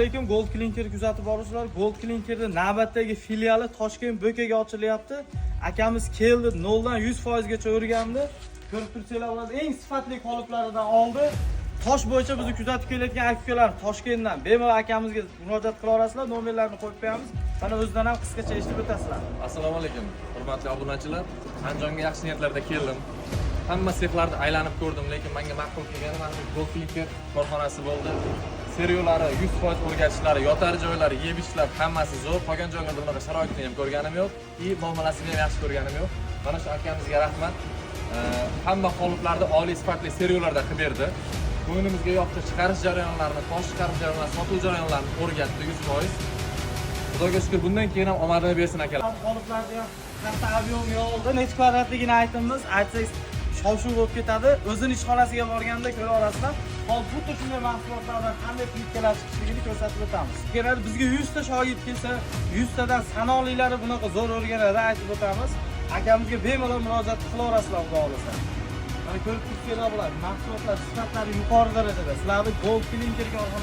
Alaykum, Gold Clinker kuzatib boruvchilar. Gold Clinkerning navbatdagi filiali Toshkent Bo'kaga ochilyapti. Akamiz keldi, 0 dan 100% gacha o'rgandi. Ko'rib tursanglar bo'ladi, eng sifatli qoliplaridan oldi. Tosh bo'yicha bizni kuzatib kelayotgan aka-ukalar Toshkentdan bemalol akamizga murojaat qila olasizlar, nomerlarini qo'yib qo'yamiz. Mana o'zidan ham qisqacha eshitib o'tasizlar. Assalomu alaykum, hurmatli obunachilar. Andijonga yaxshi niyatlarda keldim. Hamma sexlarni aylanib ko'rdim, lekin menga ma'qul kelgani mana shu Gold Clinker korxonasi bo'ldi. Сырьё lari 100% o'rgatishlari, yotar joylari, yeb ichishlar, hammasi zo'r. Qolgan joylarda bunaqa sharoitni ham ko'rganim yo'q и muomalasini ham yaxshi ko'rganim yo'q. Mana shu akamizga rahmat. Hamma qoliplarni oliy sifatli сырьё larda qilib berdi. Ko'nglimizga yoqdi, chiqarish jarayonlarini, tosh chiqarish jarayonlarini, sotuv jarayonlarini o'rgatdi 100%. Xudoga shukur, bundan keyin ham omadini bersin akalar. Qoliplarni ham katta объём oldi. Necha kvadratligini aytamiz, aytsak shov-shuv bo'lib ketadi. O'zini ishxonasiga borganda ko'ra olasizlar. Hozir xuddi shunday mahsulotlardan qanday plitkalar chiqishligini ko'rsatib o'tamiz. Keladi bizga 100 ta shogird kelsa, 100 tadan sanoqlilari bunaqa zo'r o'rganadi, aytib o'tamiz. Akamizga bemalol murojaat qila olasizlar, Xudo xohlasa. Mana ko'rib tursanglar bo'ladi, mahsulotlar sifatlari yuqori darajada. Sizlarni Gold Clinker korxonasi